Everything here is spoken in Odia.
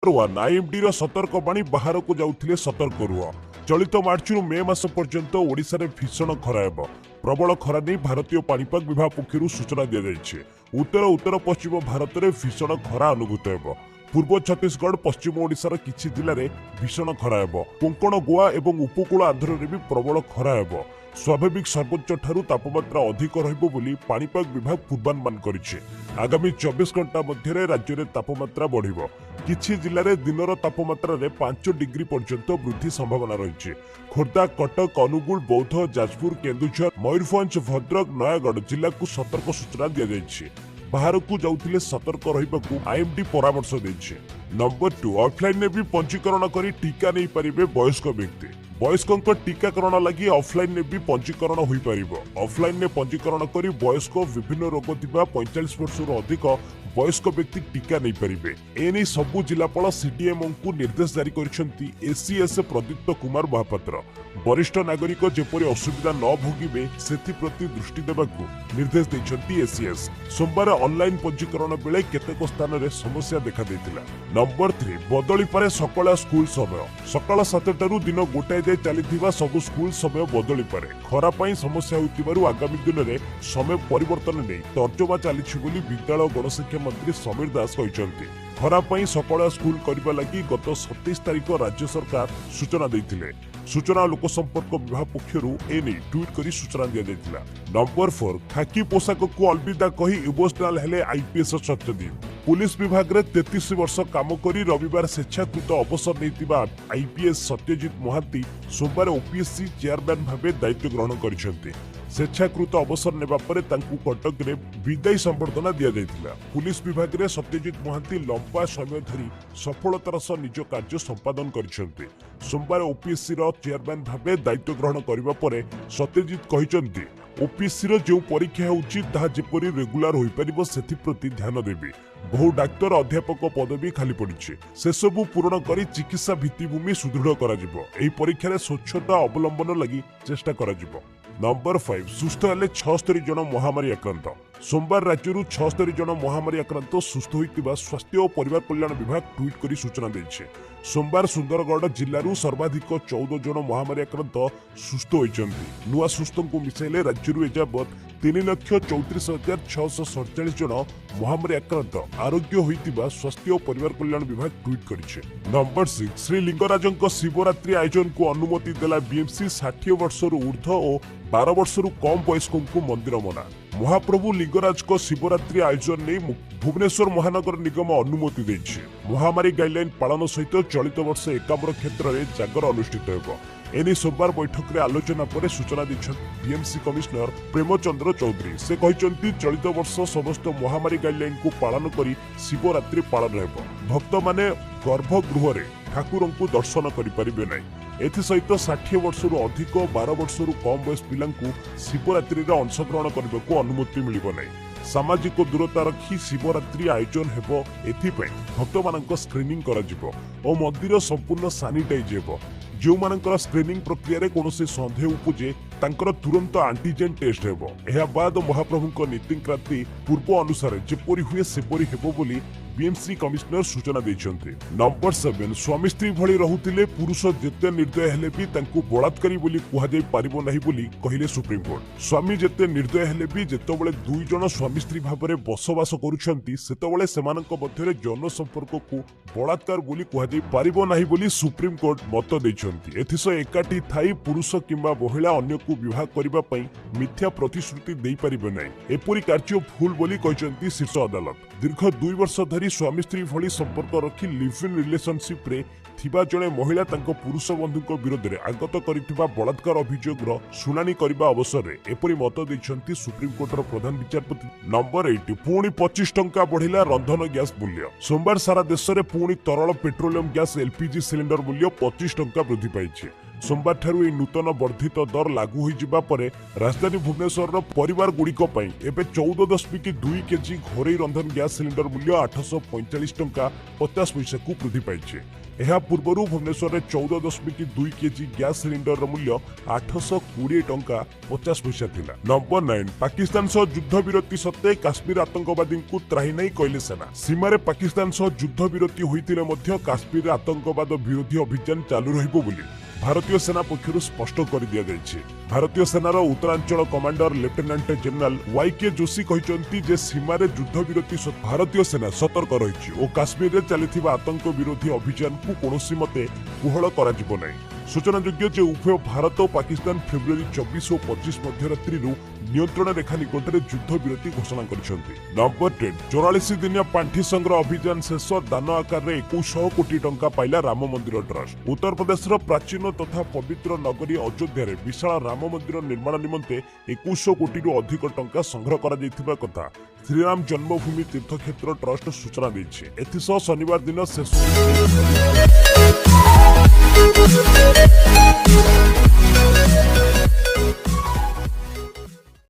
ୱାନ୍, ଆଇଏମଡିର ସତର୍କବାଣୀ, ବାହାରକୁ ଯାଉଥିଲେ ସତର୍କ ରୁହ। ଚଳିତ ମାର୍ଚ୍ଚରୁ ମେ ମାସ ପର୍ଯ୍ୟନ୍ତ ଓଡ଼ିଶାରେ ଭୀଷଣ ଖରା ହେବ। ପ୍ରବଳ ଖରା ନେଇ ଭାରତୀୟ ପାଣିପାଗ ବିଭାଗ ପକ୍ଷରୁ ସୂଚନା ଦିଆଯାଇଛି। ଉତ୍ତର, ଉତ୍ତର ପଶ୍ଚିମ ଭାରତରେ ଭୀଷଣ ଖରା ଅନୁଭୂତ ହେବ। ପୂର୍ବ ଛତିଶଗଡ଼, ପଶ୍ଚିମ ଓଡ଼ିଶାର କିଛି ଜିଲ୍ଲାରେ ଭୀଷଣ ଖରା ହେବ। କୋଙ୍କଣ, ଗୋଆ ଏବଂ ଉପକୂଳ ଆନ୍ଧ୍ରରେ ବି ପ୍ରବଳ ଖରା ହେବ। ସ୍ୱାଭାବିକ ସର୍ବୋଚ୍ଚ ଠାରୁ ତାପମାତ୍ରା ଅଧିକ ରହିବ ବୋଲି ପାଣିପାଗ ବିଭାଗ ପୂର୍ବାନୁମାନ କରିଛି। ଆଗାମୀ 24 ଘଣ୍ଟା ମଧ୍ୟରେ ରାଜ୍ୟରେ ତାପମାତ୍ରା ବଢ଼ିବ। କିଛି ଜିଲ୍ଲାରେ ଦିନର ତାପମାତ୍ରାରେ 5 ଡିଗ୍ରୀ ପର୍ଯ୍ୟନ୍ତ ବୃଦ୍ଧି ସମ୍ଭାବନା ରହିଛି। ଖୋର୍ଦ୍ଧା, କଟକ, ଅନୁଗୁଳ, ବୌଦ୍ଧ, ଯାଜପୁର, କେନ୍ଦୁଝର, ମୟୂରଭଞ୍ଜ, ଭଦ୍ରକ, ନୟାଗଡ଼ ଜିଲ୍ଲାକୁ ସତର୍କ ସୂଚନା ଦିଆଯାଇଛି। ବାହାରକୁ ଯାଉଥିଲେ ସତର୍କ ରହିବାକୁ ଆଇଏମଡି ପରାମର୍ଶ ଦେଇଛି। ନମ୍ବର 2, ଅଫଲାଇନରେ ବି ପଞ୍ଜୀକରଣ କରି ଟିକା ନେଇପାରିବେ ବୟସ୍କ ବ୍ୟକ୍ତି। ବୟସ୍କଙ୍କ ଟିକାକରଣ ଲାଗି ଅଫଲାଇନରେ ବି ପଞ୍ଜୀକରଣ ହୋଇପାରିବ। ଅଫଲାଇନରେ ପଞ୍ଜୀକରଣ କରି ବୟସ୍କ, ବିଭିନ୍ନ ରୋଗ ଥିବା 45 ବର୍ଷରୁ ଅଧିକ ବୟସ୍କ ବ୍ୟକ୍ତି ଟିକା ନେଇପାରିବେ। ଏନେଇ ସବୁ ଜିଲ୍ଲାପାଳ, ସିଡିଏମ୍ଓଙ୍କୁ ନିର୍ଦ୍ଦେଶ ଜାରି କରିଛନ୍ତି ଏସିଏସ୍ ପ୍ରଦୀପ୍ତ କୁମାର ମହାପାତ୍ର। ବରିଷ୍ଠ ନାଗରିକ ଯେପରି ଅସୁବିଧା ନ ଭୋଗିବେ, ସେଥିପ୍ରତି ଦୃଷ୍ଟି ଦେବାକୁ ନିର୍ଦ୍ଦେଶ ଦେଇଛନ୍ତି ଏସିଏସ୍। ସୋମବାର ଅନଲାଇନ ପଞ୍ଜୀକରଣ ବେଳେ କେତେକ ସ୍ଥାନରେ ସମସ୍ୟା ଦେଖାଦେଇଥିଲା। ନମ୍ବର 3, ବଦଳିପାରେ ସକାଳ ସ୍କୁଲ ସମୟ। ସକାଳ 7ଟାରୁ ଦିନ 1 ଯାଏ ଚାଲିଥିବା ସବୁ ସ୍କୁଲ ସମୟ ବଦଳିପାରେ। ଖରା ପାଇଁ ସମସ୍ୟା ହେଉଥିବାରୁ ଆଗାମୀ ଦିନରେ ସମୟ ପରିବର୍ତ୍ତନ ନେଇ ତର୍ଜମା ଚାଲିଛି ବୋଲି ବିଦ୍ୟାଳୟ ଗଣଶିକ୍ଷା ମନ୍ତ୍ରୀ ସମୀର ଦାସ କହିଛନ୍ତି। ଖରା ପାଇଁ ସକାଳୁଆ ସ୍କୁଲ କରିବା ଲାଗି ଗତ 27 ତାରିଖ ରାଜ୍ୟ ସରକାର ସୂଚନା ଦେଇଥିଲେ। ସୂଚନା ଓ ଲୋକସମ୍ପର୍କ ବିଭାଗ ପକ୍ଷରୁ ଏନେଇ ଟ୍ୱିଟ୍ କରି ସୂଚନା ଦିଆଯାଇଥିଲା। ନମ୍ବର 4, ଖାକି ପୋଷାକକୁ ଅଲବିଦା କହି ଇମୋସନାଲ ହେଲେ ଆଇପିଏସ୍ ସତ୍ୟଜିତ। ପୁଲିସ ବିଭାଗରେ 33 ବର୍ଷ କାମ କରି ରବିବାର ସ୍ବେଚ୍ଛାକୃତ ଅବସର ନେଇଥିବା ଆଇପିଏସ୍ ସତ୍ୟଜିତ ମହାନ୍ତି ସୋମବାର ଓପିଏସ୍ସି ଚେୟାରମ୍ୟାନ୍ ଭାବେ ଦାୟିତ୍ୱ ଗ୍ରହଣ କରିଛନ୍ତି। ସ୍ବେଚ୍ଛାକୃତ ଅବସର ନେବା ପରେ ତାଙ୍କୁ କଟକରେ ବିଦାୟୀ ସମ୍ବର୍ଦ୍ଧନା ଦିଆଯାଇଥିଲା। ପୁଲିସ ବିଭାଗରେ ସତ୍ୟଜିତ ମହାନ୍ତି ଲମ୍ବା ସମୟ ଧରି ସଫଳତାର ସହ ନିଜ କାର୍ଯ୍ୟ ସମ୍ପାଦନ କରିଛନ୍ତି। ସୋମବାର ଓପିଏସ୍ସିର ଚେୟାରମ୍ୟାନ୍ ଭାବେ ଦାୟିତ୍ୱ ଗ୍ରହଣ କରିବା ପରେ ସତ୍ୟଜିତ କହିଛନ୍ତି, ଓପିଏସ୍ସିର ଯେଉଁ ପରୀକ୍ଷା ହେଉଛି ତାହା ଯେପରି ରେଗୁଲାର ହୋଇପାରିବ, ସେଥିପ୍ରତି ଧ୍ୟାନ ଦେବି। ବହୁ ଡାକ୍ତର, ଅଧ୍ୟାପକ ପଦବୀ ଖାଲି ପଡ଼ିଛି, ସେସବୁ ପୂରଣ କରି ଚିକିତ୍ସା ଭିତ୍ତିଭୂମି ସୁଦୃଢ଼ କରାଯିବ। ଏହି ପରୀକ୍ଷାରେ ସ୍ୱଚ୍ଛତା ଅବଲମ୍ବନ ଲାଗି ଚେଷ୍ଟା କରାଯିବ। ନମ୍ବର 5, ସୁସ୍ଥ ହେଲେ 76 ଜଣ ମହାମାରୀ ଆକ୍ରାନ୍ତ। ସୋମବାର ରାଜ୍ୟରୁ 76 ଜଣ ମହାମାରୀ ଆକ୍ରାନ୍ତ ସୁସ୍ଥ ହୋଇଥିବା ସ୍ୱାସ୍ଥ୍ୟ ଓ ପରିବାର କଲ୍ୟାଣ ବିଭାଗ ଟ୍ୱିଟ୍ କରି ସୂଚନା ଦେଇଛି। ସୋମବାର ସୁନ୍ଦରଗଡ଼ ଜିଲ୍ଲାରୁ ସର୍ବାଧିକ 14 ଜଣ ମହାମାରୀ ଆକ୍ରାନ୍ତ ସୁସ୍ଥ ହୋଇଛନ୍ତି। ନୂଆ ସୁସ୍ଥଙ୍କୁ ମିଶାଇଲେ ରାଜ୍ୟରୁ ଏଯାବତ୍ 3,34,647 ଜଣ ମହାମାରୀ ଆକ୍ରାନ୍ତ ଆରୋଗ୍ୟ ହୋଇଥିବା ସ୍ୱାସ୍ଥ୍ୟ ଓ ପରିବାର କଲ୍ୟାଣ ବିଭାଗ ଟ୍ୱିଟ୍ କରିଛି। ନମ୍ବର 6, ଶ୍ରୀ ଲିଙ୍ଗରାଜଙ୍କ ଶିବରାତ୍ରି ଆୟୋଜନକୁ ଅନୁମତି ଦେଲା ବିଏମ୍ସି। 60 ବର୍ଷରୁ ଉର୍ଦ୍ଧ୍ୱ ଓ 12 ବର୍ଷରୁ କମ୍ ବୟସ୍କଙ୍କୁ ମନ୍ଦିର ମନା। ମହାପ୍ରଭୁ ଲିଙ୍ଗରାଜଙ୍କ ଶିବରାତ୍ରି ଆୟୋଜନ ନେଇ ଭୁବନେଶ୍ୱର ମହାନଗର ନିଗମ ଅନୁମତି ଦେଇଛି। ମହାମାରୀ ଗାଇଡଲାଇନ ପାଳନ ସହିତ ଚଳିତ ବର୍ଷ ଏକାମ୍ର କ୍ଷେତ୍ରରେ ଜାଗର ଅନୁଷ୍ଠିତ ହେବ। ଏନେଇ ସୋମବାର ବୈଠକରେ ଆଲୋଚନା ପରେ ସୂଚନା ଦେଇଛନ୍ତି ବିଏମ୍ସି କମିଶନର ପ୍ରେମଚନ୍ଦ୍ର ଚୌଧୁରୀ। ସେ କହିଛନ୍ତି, ଚଳିତ ବର୍ଷ ସମସ୍ତ ମହାମାରୀ ଗାଇଡଲାଇନକୁ ପାଳନ କରି ଶିବରାତ୍ରି ପାଳନ ହେବ। ଭକ୍ତମାନେ ଗର୍ଭଗୃହରେ ଠାକୁରଙ୍କୁ ଦର୍ଶନ କରିପାରିବେ ନାହିଁ। ଏଥିସହିତ 60 ବର୍ଷରୁ ଅଧିକ, 12 ବର୍ଷରୁ କମ୍ ବୟସ ପିଲାଙ୍କୁ ଶିବରାତ୍ରିରେ ଅଂଶଗ୍ରହଣ କରିବାକୁ ଅନୁମତି ମିଳିବ ନାହିଁ। ସାମାଜିକ ଦୂରତା ରଖି ଶିବରାତ୍ରି ଆୟୋଜନ ହେବ। ଏଥିପାଇଁ ଭକ୍ତମାନଙ୍କ ସ୍କ୍ରିନିଂ କରାଯିବ ଓ ମନ୍ଦିର ସମ୍ପୂର୍ଣ୍ଣ ସାନିଟାଇଜ ହେବ। ଯେଉଁମାନଙ୍କର ସ୍କ୍ରିନିଂ ପ୍ରକ୍ରିୟାରେ କୌଣସି ସନ୍ଦେହ ଉପୁଜେ, ତାଙ୍କର ତୁରନ୍ତ ଆଣ୍ଟିଜେନ୍ ଟେଷ୍ଟ ହେବ। ଏହା ବାଦ ମହାପ୍ରଭୁଙ୍କ ନୀତିକ୍ରାନ୍ତି ପୂର୍ବ ଅନୁସାରେ ଯେପରି ହୁଏ ସେପରି ହେବ ବୋଲି ବିଏମ୍ସି କମିଶନର ସୂଚନା ଦେଇଛନ୍ତି। ନମ୍ବର 7, ସ୍ୱାମୀ ସ୍ତ୍ରୀ ଭଳି ରହୁଥିଲେ ପୁରୁଷ ଯେତେ ନିର୍ଦ୍ଦୟ ହେଲେ ବି ତାଙ୍କୁ ବଳାତ୍କାରୀ ବୋଲି କୁହାଯାଇ ପାରିବ ନାହିଁ ବୋଲି କହିଲେ ସୁପ୍ରିମକୋର୍ଟ। ସ୍ୱାମୀ ଯେତେ ନିର୍ଦ୍ଦୟ ହେଲେ ବି ଯେତେବେଳେ ଦୁଇ ଜଣ ସ୍ୱାମୀ ସ୍ତ୍ରୀ ଭାବରେ ବସବାସ କରୁଛନ୍ତି, ସେତେବେଳେ ସେମାନଙ୍କ ମଧ୍ୟରେ ଯୌନ ସମ୍ପର୍କକୁ ବଳାତ୍କାର ବୋଲି କୁହାଯାଇ ପାରିବ ନାହିଁ ବୋଲି ସୁପ୍ରିମକୋର୍ଟ ମତ ଦେଇଛନ୍ତି। ଏଥିସହ ଏକାଠି ଥାଇ ପୁରୁଷ କିମ୍ବା ମହିଳା ଅନ୍ୟକୁ ବିବାହ କରିବା ପାଇଁ ମିଥ୍ୟା ପ୍ରତିଶ୍ରୁତି ଦେଇପାରିବେ ନାହିଁ। ଏପରି କାର୍ଯ୍ୟ ଭୁଲ ବୋଲି କହିଛନ୍ତି ଶୀର୍ଷ ଅଦାଲତ। ଦୀର୍ଘ 2 ବର୍ଷ ଧରି ସ୍ୱାମୀ ସ୍ତ୍ରୀ ଭଳି ସମ୍ପର୍କ ରଖି ଲିଭ୍ ଇନ୍ ରିଲେସନସିପ୍ରେ ଥିବା ଜଣେ ମହିଳା ତାଙ୍କ ପୁରୁଷ ବନ୍ଧୁଙ୍କ ବିରୋଧରେ ଆଗତ କରିଥିବା ବଳାତ୍କାର ଅଭିଯୋଗର ଶୁଣାଣି କରିବା ଅବସରରେ ଏପରି ମତ ଦେଇଛନ୍ତି ସୁପ୍ରିମକୋର୍ଟର ପ୍ରଧାନ ବିଚାରପତି। ନମ୍ବର 8, ପୁଣି 25 ଟଙ୍କା ବଢିଲା ରନ୍ଧନ ଗ୍ୟାସ ମୂଲ୍ୟ। ସୋମବାର ସାରା ଦେଶରେ ପୁଣି ତରଳ ପେଟ୍ରୋଲିୟମ ଗ୍ୟାସ ଏଲପିଜି ସିଲିଣ୍ଡର ମୂଲ୍ୟ 25 ଟଙ୍କା ବୃଦ୍ଧି ପାଇଛି। ସୋମବାର ଠାରୁ ଏହି ନୂତନ ବର୍ଦ୍ଧିତ ଦର ଲାଗୁ ହୋଇଯିବା ପରେ ରାଜଧାନୀ ଭୁବନେଶ୍ୱରର ପରିବାର ଗୁଡ଼ିକ ପାଇଁ ଏବେ 14.2 କେଜି ଘରୋଇ ରନ୍ଧନ ଗ୍ୟାସ ସିଲିଣ୍ଡର ମୂଲ୍ୟ 845 ଟଙ୍କା 50 ପଇସାକୁ ବୃଦ୍ଧି ପାଇଛି। ଏହା ପୂର୍ବରୁ ଭୁବନେଶ୍ୱରରେ 14.2 କେଜି ଗ୍ୟାସ୍ ସିଲିଣ୍ଡରର ମୂଲ୍ୟ 820 ଟଙ୍କା 50 ପଇସା ଥିଲା। ନମ୍ବର 9, ପାକିସ୍ତାନ ସହ ଯୁଦ୍ଧବିରତି ସତ୍ତ୍ୱେ କାଶ୍ମୀର ଆତଙ୍କବାଦୀଙ୍କୁ ତ୍ରାହି ନାହିଁ କହିଲେ ସେନା। ସୀମାରେ ପାକିସ୍ତାନ ସହ ଯୁଦ୍ଧବିରତି ହୋଇଥିଲେ ମଧ୍ୟ କାଶ୍ମୀରରେ ଆତଙ୍କବାଦ ବିରୋଧୀ ଅଭିଯାନ ଚାଲୁ ରହିବ ବୋଲି ଭାରତୀୟ ସେନା ପକ୍ଷରୁ ସ୍ପଷ୍ଟ କରିଦିଆଯାଇଛି। ଭାରତୀୟ ସେନାର ଉତ୍ତରାଞ୍ଚଳ commander lieutenant general Y K Joshi କହିଛନ୍ତି ଯେ ସୀମାରେ ଯୁଦ୍ଧବିରତି ଭାରତୀୟ ସେନା ସତର୍କ ରହିଛି ଓ କାଶ୍ମୀରରେ ଚାଲିଥିବା ଆତଙ୍କ ବିରୋଧୀ ଅଭିଯାନକୁ କୌଣସି ମତେ କୋହଳ କରାଯିବ ନାହିଁ। ସୂଚନାଯୋଗ୍ୟ ଯେ ଉଭୟ ଭାରତ ଓ ପାକିସ୍ତାନ ଫେବୃଆରୀ 24 ଓ 25 ମଧ୍ୟରାତ୍ରିରୁ ନିୟନ୍ତ୍ରଣ ରେଖା ନିକଟରେ ଯୁଦ୍ଧବିରତି ଘୋଷଣା କରିଛନ୍ତି। ନମ୍ବର 10, 44 ଦିନିଆ ପାଣ୍ଠି ସଂଗ୍ରହ ଅଭିଯାନ ଶେଷ। ଦାନ ଆକାରରେ 2100 କୋଟି ଟଙ୍କା ପାଇଲା ରାମ ମନ୍ଦିର ଟ୍ରଷ୍ଟ। ଉତ୍ତରପ୍ରଦେଶର ପ୍ରାଚୀନ ତଥା ପବିତ୍ର ନଗରୀ ଅଯୋଧ୍ୟାରେ ବିଶାଳ ରାମ ମନ୍ଦିର ନିର୍ମାଣ ନିମନ୍ତେ 2100 କୋଟିରୁ ଅଧିକ ଟଙ୍କା ସଂଗ୍ରହ କରାଯାଇଥିବା କଥା ଶ୍ରୀରାମ ଜନ୍ମଭୂମି ତୀର୍ଥକ୍ଷେତ୍ର ଟ୍ରଷ୍ଟ ସୂଚନା ଦେଇଛି। ଏଥିସହ ଶନିବାର ଦିନ ଶେଷ Thank you.